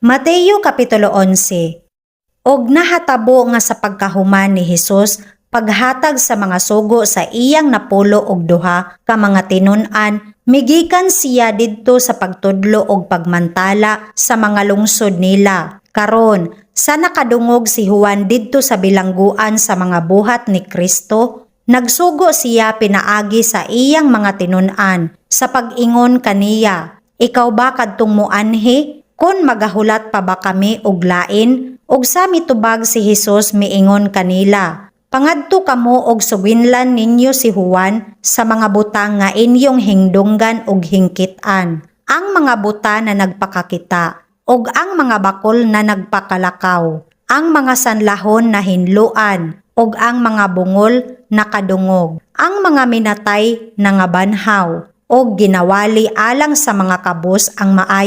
Mateo Kapitulo 11. Og nahatabo nga sa pagkahuman ni Hesus paghatag sa mga sugo sa iyang 12 ka mga tinun-an, migikan siya didto sa pagtudlo og pagmantala sa mga lungsod nila. Karon, sa nakadungog si Juan didto sa bilangguan sa mga buhat ni Kristo, nagsugo siya pinaagi sa iyang mga tinun-an sa pag-ingon kaniya, "Ikaw ba kadtong muanhi? Kon magahulat pa ba kami og lain?" Og sa mitubag si Hesus, miingon kanila, "Pangadto kamo og suginlan ninyo si Juan sa mga butang nga inyong hingdunggan og hingkitan: ang mga buta na nagpakakita, ug ang mga bakol na nagpakalakaw, ang mga sanlahon na hinloan, ug ang mga bungol nakadungog, ang mga minatay na nga banhaw, ug ginawali alang sa mga kabos ang maayong